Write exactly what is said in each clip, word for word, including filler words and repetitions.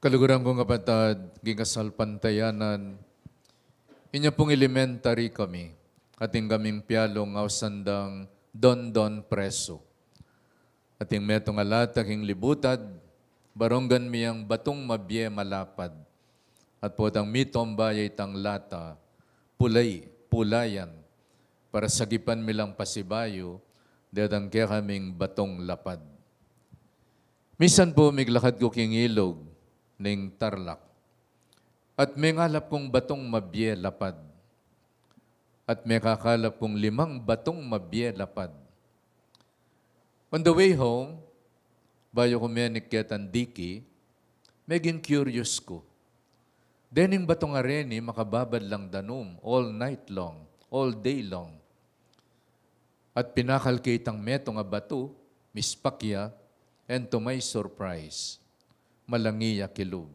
Kaluguran kung kapatad, king kasalpantayanan, inya pung elementary kami, atin kaming pialung ausan dang Dondon Preso. Atin metung a lata king libutad, barunggan mi yang batung mabie malapad. At potang mitomba ya itang lata, pulay, pulayan, para sagipan mi lang pasibayu, detang kekaming batung lapad. Misan pu miglakad ku king ilug ning Tarlac, at mengalap kung batung mabie lapad, at mekakalap kung limang batung mabie lapad. On the way home, bayu ku menik ketang diki, meging curious ku. Dening batung a reni makababad lang danum all night long, all day long. At pinakal ke itang metung a batu, mispak ya, and to my surprise, malangi ya kilub.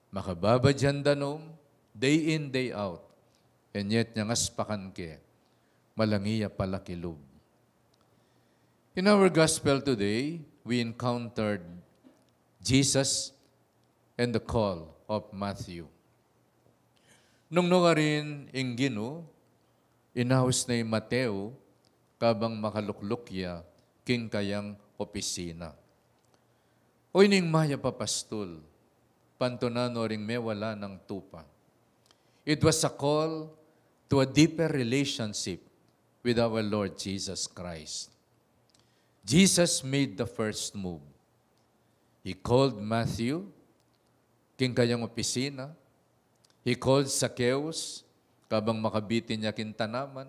Makababad yang danum, day in, day out, and yet nyang aspakan ke, malangi ya pala kilub. In our gospel today, we encountered Jesus and the call of Matthew. Nung nukarin ing Ginu, inaus ne i Mateo, kabang makalukluk ya king kayang opisina. O ining mayap a pastul, pantunan no ring mewala nang tupa. It was a call to a deeper relationship with our Lord Jesus Christ. Jesus made the first move. He called Matthew, king kayang opisina. He called Zacchaeus, kabang makabitin ya king tanaman.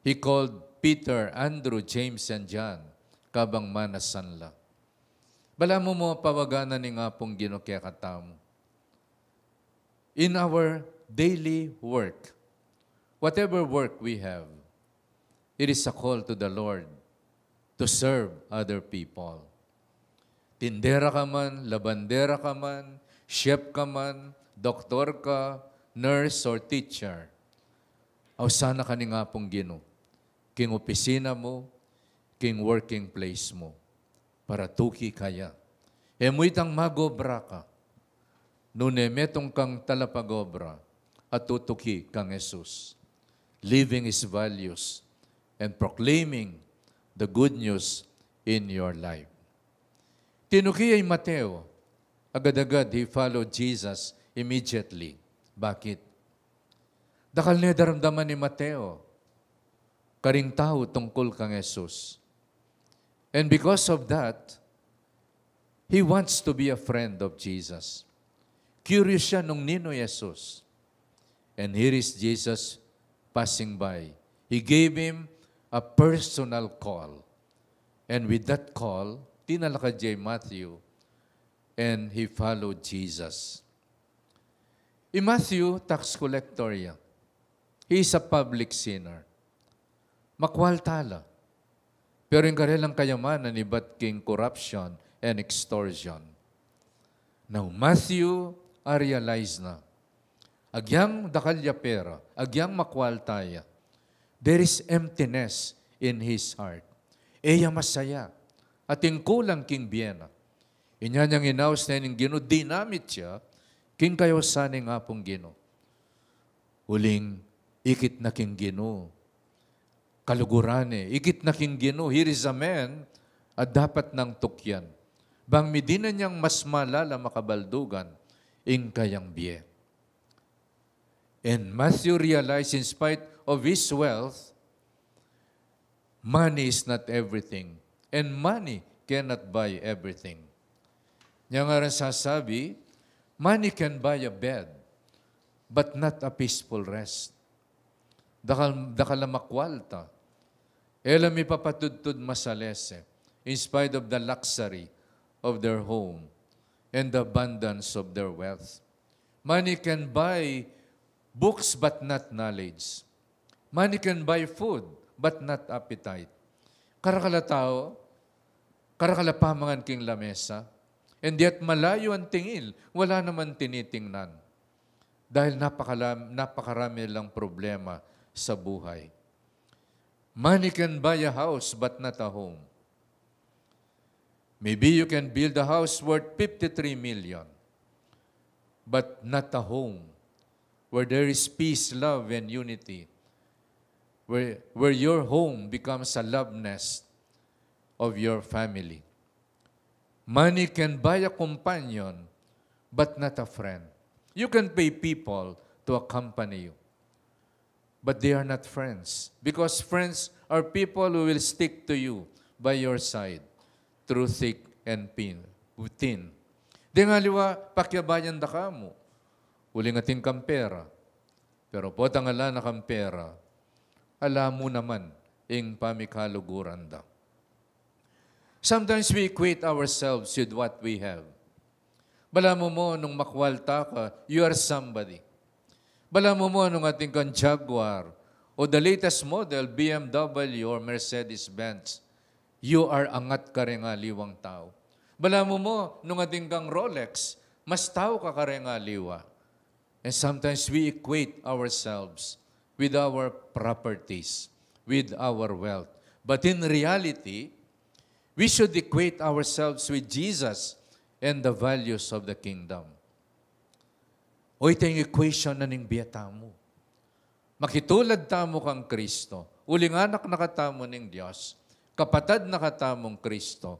He called Peter, Andrew, James, and John, kabang manasan la. Balamu mu pawaganan ning Apung Ginu kekatamu. In our daily work, whatever work we have, it is a call to the Lord to serve other people. Tindera ka man, labandera ka man, chef ka man, doktor ka, nurse or teacher, ausan na ka ning Apung Ginu, king opisina mu, king working place mu, para tuki ka ya. E mu itang magobra ka, nune metung kang talapagobra a tutuki kang Jesus, living His values and proclaiming the good news in your life. Tinuki ya i Mateo, agad-agad he followed Jesus immediately. Bakit? Dakal ne daramdaman i Mateo karing tau tungkul kang Jesus. And because of that, he wants to be a friend of Jesus. Curious siya nung ninu i Jesus. And here is Jesus passing by. He gave him a personal call. And with that call, tinalakad ya i Matthew and he followed Jesus. I Matthew, tax collector ya. He is a public sinner. Makwalta la. Pero ing karelang kayamanan ibat king corruption and extortion. Now, Matthew a-realize na, agyang dakal ya pera, agyang makwalta ya, there is emptiness in his heart. E ya masaya, atin kulang king bie na. Inya nyang inaus ne ning Ginu, dinamit ya king kayausan ning Apung Ginu. Uling ikit na king Ginu. Kaluguran ne, ikit na king Ginu, here is a man a dapat nang tukyan. Bang midinan yang mas malala makabaldugan ing kayang bie. And Matthew realized, in spite of his wealth, money is not everything. And money cannot buy everything. Nya nga rin sasabi, money can buy a bed, but not a peaceful rest. Dakal, dakal a makwalta, e la mipapatudtud masalese, in spite of the luxury of their home and the abundance of their wealth. Money can buy books but not knowledge. Money can buy food but not appetite. Karakal a tau, karakal a pamangan king lamesa, and yet malayu ang tingil, wala naman tinitingnan. Dahil napakala-, napakarami lang problema sa buhay. Money can buy a house but not a home. Maybe you can build a house worth fifty-three million, but not a home where there is peace, love, and unity, where, where your home becomes a love nest of your family. Money can buy a companion, but not a friend. You can pay people to accompany you, but they are not friends, because friends are people who will stick to you by your side through thick and pin, thin. Deng aliwa, pakiabayan da ka mu, uling atin kang pera. Pero potang ala na kang pera, ala mu naman ing pamikaluguran da. Sometimes we equate ourselves with what we have. Balamu mo nung makwalta ka, you are somebody. Balamu mo nung atin kang Jaguar o the latest model, B M W or Mercedes-Benz, you are angat kareng aliwang tau. Balamu mo nung atin kang Rolex, mas tau ka kareng aliwa. And sometimes we equate ourselves with our properties, with our wealth. But in reality, we should equate ourselves with Jesus and the values of the kingdom. O, ita ing equation na ning bie tamu. Makitulad tamu kang Kristo, uling anak na katamu ning Dios, kapatad na katamung Kristo,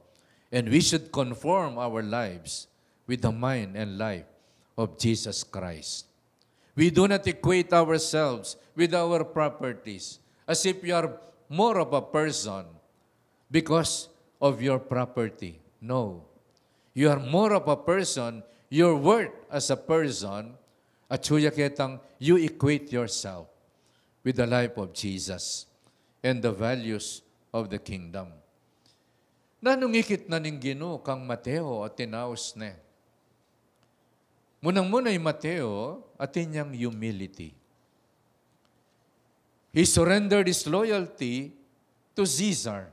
and we should conform our lives with the mind and life of Jesus Christ. We do not equate ourselves with our properties as if you are more of a person because of your property. No. You are more of a person, your worth as a person, at suya ketang you equate yourself with the life of Jesus and the values of the kingdom. Nanung ikit na ning Ginu kang Mateo at tinaus ne? Munang-muna i Mateo, atin yang humility. He surrendered his loyalty to Caesar.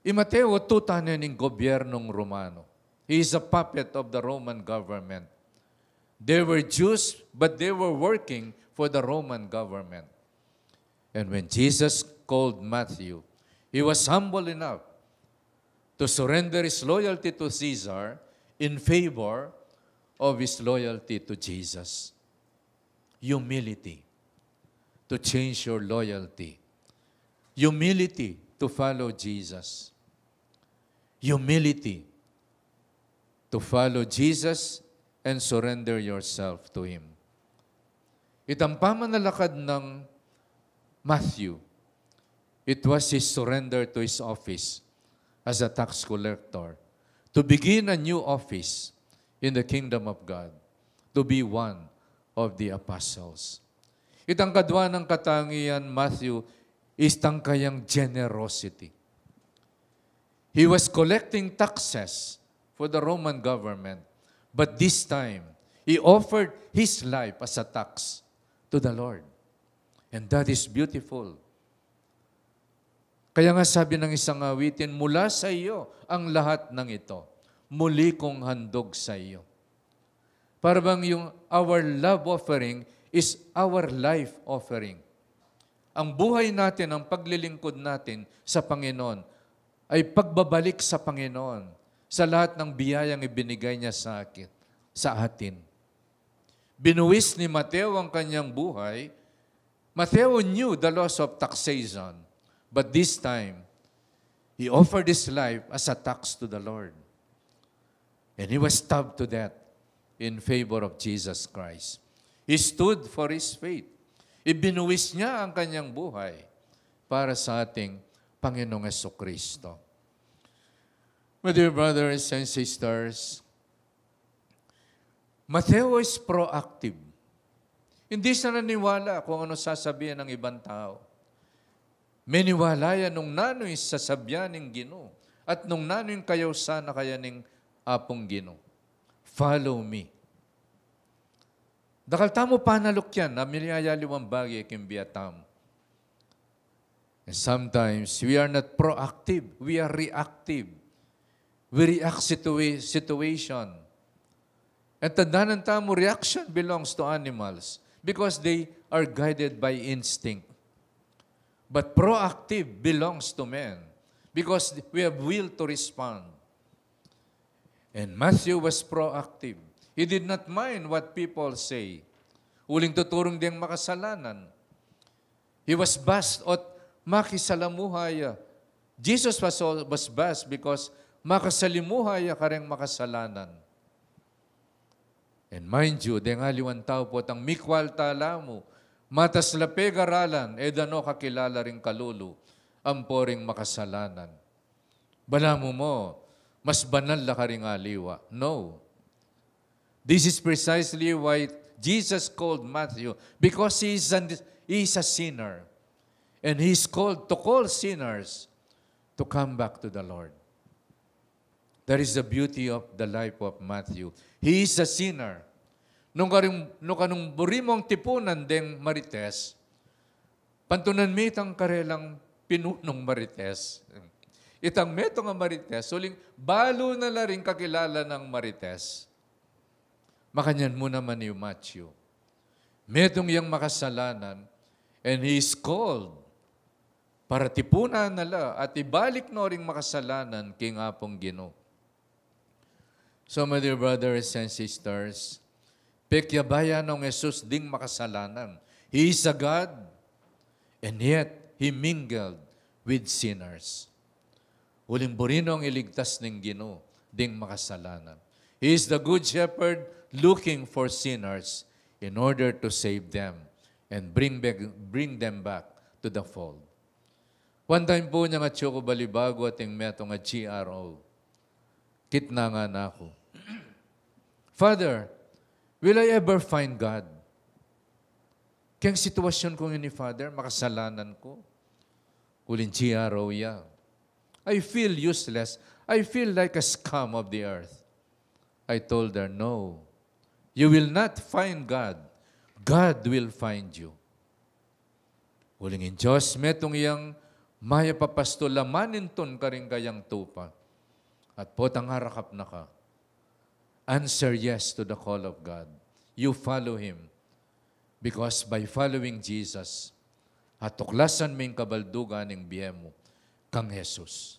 I Mateo, tuta ne ning gobyernong Romano. He is a puppet of the Roman government. They were Jews, but they were working for the Roman government. And when Jesus called Matthew, he was humble enough to surrender his loyalty to Caesar in favor of his loyalty to Jesus. Humility to change your loyalty. Humility to follow Jesus. Humility to follow Jesus and surrender yourself to Him. Itang pamanalakad nang Matthew, it was his surrender to his office as a tax collector to begin a new office in the kingdom of God, to be one of the apostles. Itang kadwa nang katangian Matthew is itang kayang generosity. He was collecting taxes for the Roman government, but this time, he offered his life as a tax to the Lord. And that is beautiful. Kaya nga sabi ng isang awitin, "Mula sa iyo ang lahat ng ito. Muli kong handog sa iyo." Para bang yung our love offering is our life offering. Ang buhay natin, ang paglilingkod natin sa Panginoon ay pagbabalik sa Panginoon sa lahat ng biyayang ibinigay niya sa akin, sa atin. Binuwis ni Mateo ang kanyang buhay. Mateo knew the laws of taxation, but this time, he offered his life as a tax to the Lord. And he was stabbed to death in favor of Jesus Christ. He stood for his faith. Ibinuwis niya ang kanyang buhay para sa ating Panginoong Hesukristo. My dear brothers and sisters, Mateo is proactive. Hindi siya naniwala kung ano sasabihin ng ibang tao. Meniwala ya nung nanu ing sasabian ning Ginu at nung nanu ing kayausan na kaya ning Apung Ginu. "Follow me." Dakal tamu panaluk yan, a miyayaliwang bage king bie tamu. And sometimes we are not proactive, we are reactive. We react situa-, situation. And tandanan tamu, reaction belongs to animals because they are guided by instinct. But proactive belongs to men Because we have will to respond. And Matthew was proactive. He did not mind what people say. Uling tuturung deng makasalanan. He was bashed ot makisalamuha ya. Jesus was, al- was bashed because makasalimuha ya kareng makasalanan. And mind you, deng aliwang tau potang mikwalta la mu, matas la pegaralan, e da no kakilala ring kalulu, ampo ring makasalanan. Balamu mo, mas banal la karing aliwa. No. This is precisely why Jesus called Matthew, because he is, an, he is a sinner. And he is called to call sinners to come back to the Lord. That is the beauty of the life of Matthew. He is a sinner. Nung karing, nung kanung buri mong tipunan deng marites, pantunan mi itang karelang pinunung marites. Itang metung a marites, uling balu na la ring kakilala nang marites. Makanyan mu naman i Matthew. Metung yang makasalanan, and he is called para tipunan na la at ibalik no ring makasalanan king Apung Ginu. So, my dear brothers and sisters, pekyabayan nong Jesus ding makasalanan. He is a God, and yet He mingled with sinners. Uling buri nong iligtas ning Ginu ding makasalanan. He is the Good Shepherd looking for sinners in order to save them and bring, back, bring them back to the fold. One time pu, inyang atyu ku balibagu ating metung a G R O. Kitnangan na ku, "Father, will I ever find God?" Keng sitwasyun kung ini, Father, makasalanan ku. Uling G R O ya, "I feel useless. I feel like a scum of the earth." I told her, "No, you will not find God. God will find you." Uling ing Dios, metung yang mayap a pastul, a manintun karing kayang tupa. At potang arakap na ka, answer yes to the call of God. You follow Him. Because by following Jesus, atuklasan me ing kabaldugan ning bie mu kang Jesus.